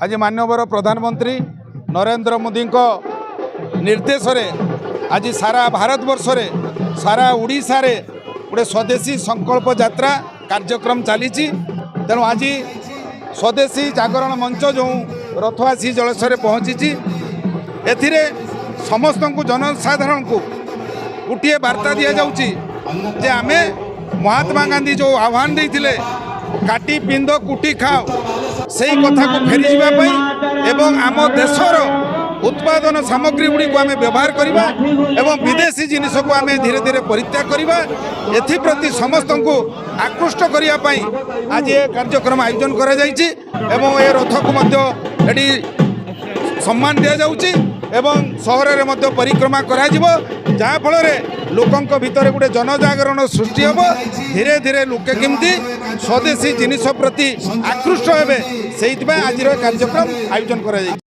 ଆଜି ମାନ୍ୟବର ପ୍ରଧାନମନ୍ତ୍ରୀ ନରେନ୍ଦ୍ର ମୋଦିଙ୍କ ନିର୍ଦ୍ଦେଶରେ ଆଜି ସାରା ଭାରତବର୍ଷରେ, ସାରା ଓଡ଼ିଶାରେ ଗୋଟେ ସ୍ୱଦେଶୀ ସଂକଳ୍ପ ଯାତ୍ରା କାର୍ଯ୍ୟକ୍ରମ ଚାଲିଛି। ତେଣୁ ଆଜି ସ୍ୱଦେଶୀ ଜାଗରଣ ମଞ୍ଚ ଯେଉଁ ରଥ ଆସି ଜଳେଶ୍ୱରରେ ପହଞ୍ଚିଛି, ଏଥିରେ ସମସ୍ତଙ୍କୁ, ଜନସାଧାରଣଙ୍କୁ ଗୋଟିଏ ବାର୍ତ୍ତା ଦିଆଯାଉଛି ଯେ ଆମେ ମହାତ୍ମା ଗାନ୍ଧୀ ଯେଉଁ ଆହ୍ୱାନ ଦେଇଥିଲେ, "କାଟି ପିନ୍ଧ କୁଟି ଖାଅ", ସେଇ କଥାକୁ ଫେରିଯିବା ପାଇଁ ଏବଂ ଆମ ଦେଶର ଉତ୍ପାଦନ ସାମଗ୍ରୀ ଗୁଡ଼ିକୁ ଆମେ ବ୍ୟବହାର କରିବା ଏବଂ ବିଦେଶୀ ଜିନିଷକୁ ଆମେ ଧୀରେ ଧୀରେ ପରିତ୍ୟାଗ କରିବା, ଏଥିପ୍ରତି ସମସ୍ତଙ୍କୁ ଆକୃଷ୍ଟ କରିବା ପାଇଁ ଆଜି ଏ କାର୍ଯ୍ୟକ୍ରମ ଆୟୋଜନ କରାଯାଇଛି। ଏବଂ ଏ ରଥକୁ ମଧ୍ୟ ଏଠି ସମ୍ମାନ ଦିଆଯାଉଛି ଏବଂ ସହରରେ ମଧ୍ୟ ପରିକ୍ରମା କରାଯିବ, ଯାହାଫଳରେ ଲୋକଙ୍କ ଭିତରେ ଗୋଟେ ଜନଜାଗରଣ ସୃଷ୍ଟି ହେବ। ଧୀରେ ଧୀରେ ଲୋକେ କେମିତି ସ୍ୱଦେଶୀ ଜିନିଷ ପ୍ରତି ଆକୃଷ୍ଟ ହେବେ, ସେଇଥିପାଇଁ ଆଜିର ଏ କାର୍ଯ୍ୟକ୍ରମ ଆୟୋଜନ କରାଯାଇଛି।